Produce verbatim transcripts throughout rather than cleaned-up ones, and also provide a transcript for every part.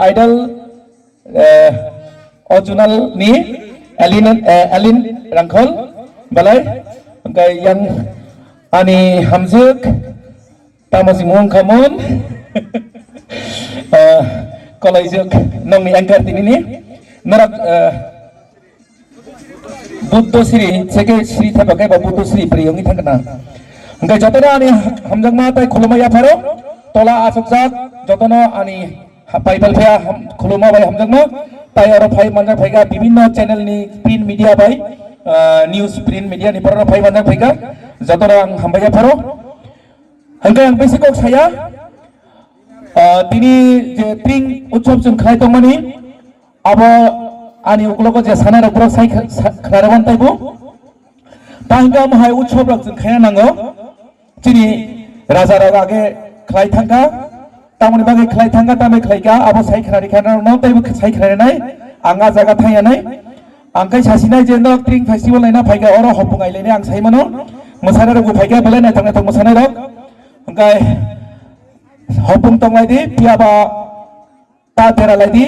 Idol, eh, Ojunal ni Alin, eh, Alin Rangkhol belai, hwnkhe yang ani hamjwk, tamo si mung khamon, eh, kolaijwk nongni anchor tinini, norok, eh, Buddho Sri, seke Sri thaiba kaiba Buddho Sri pri wngwi thangkha na. Hwnkhe jotono ani hamjakma tei khulumma yapharo, tola achukjak jotono ani ha-, paipal phaiya ham-, khulumma bai hamjakma, tei oro phai manjak phaikha bibinno channel ni print media bai, ah, news print media ni borok phai manjak phaikha, jotono ang hambai yapharo. Hwnkhe ang bisi kok saya, ah, tini je Pring Utsav chwng khlai tongmani, abo ani uklogo je sanai rok borok sai kha-, sa-, khnarwi mantaibo. Ta hwnkhe omo hai utsav rok chwng khaina nango. Chini raja rok age khlai thangkha, tamoni bagwi khlai thangkha, tamni khlaikha, abo sai khnarwi kha, no teibo sai khnarwi nai, ang a jaga thangya nai. Ang khai sasinai je no Pring Festival naina phaikha, oro hopung ai lainai ang sai mano. Mwsanai rokbo phaikha, belai naithok naithok mwsanai rok. Hwnkhe hopung tonglai di, phiya ba ta dera lai di.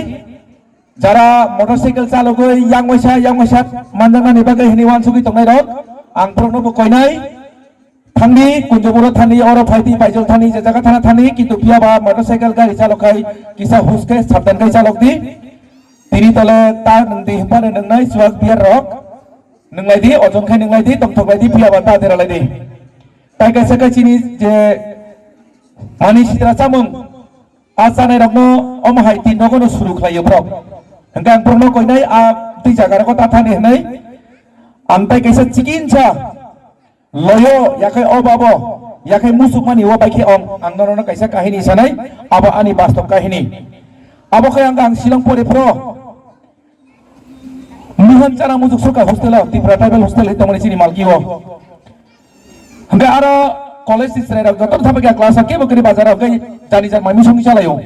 Jara motorcycle chalogwi yang waisa, yang waisa manjaknani bagwi hwnwi uansugwi tongnai rok, ang borokno bo koinai. Thangdi, Kunjaburo thani, oro phaidi, Baijol thani, je jaga thana thani, kintu phiya ba motorcycle gari chalokhai kisa huske sabdan khai chalok di. Tini tole ta nwng di himpano nwngnai chuak biar rok. Nwnglai di, ojon khai nwnglai di, tongthok lai di, phiya ba ta dera lai di. Tai kaisa kai chini je mani sitra chamung, a chanai rokno omo hai tin nogo no suru khlai yo borok. Hwnkhe ang borokno koinai a twi jaga rogo ta thani hwnwi. Ang tai kaisa chikinsa loyo yakhai o babo, yakhai musuk mani o bai khe ong, ang norokno kaisa kahini sanai, abo ani bastob kahini. Abo khai ang, ang Shillong pore phro. Mihan chana mujuk suka hostel o, Tripura tribal hostel hai tongmani chini malki o. Hwnkhe aro college ni chwrai rok joto thapakya class o kebo kiri bazar o hwnkhe jani jan mai misong chalai o.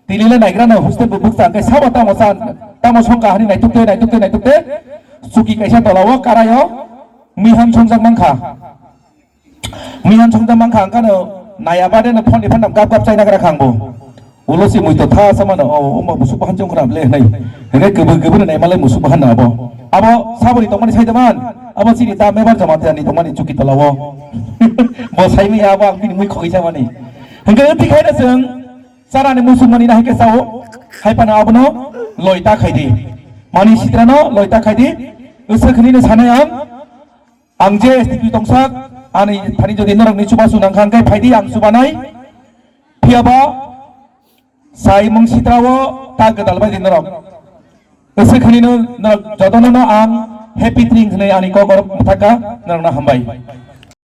Tini le naigra no hostel bo bukcha hwnkhe sabo tamo chan, tamo songkha hani naituk te, naituk te, naituk te. Chuki kaisa tola o karai o mihan songjak mankha. Mihan songja mankha ang kano naya bade no phone ni phone gap gap chaina gra khang bo. Ulo si mui to tha sama no, o, o ma musuk bahan chong khram le nai. Hene gebe gebe nai malai musuk bahan na abo. Abo sabori tongmani sai daman. Abo chini ta mebar jama tani tongmani chuki tola o. Bo sai mi abo ang bini mui khogoi samani. Hingke uti khai da seng. Sarani musuk mani na hingke sao. Hai pana abono loi ta khai di. Mani sitra no loi ta khai di. Usa khani no sanai ang. Ang je S T P tongsak, ani thani jodi norokni chubachu nangkha, hwnkhe phaidi ang chubanai. Phiyaba sai mung sitrao ta gwdal bai di norok. Ese khanino norok jotono no ang happy Pring hwnwi ani kok oro mwthakha, norokno hambai.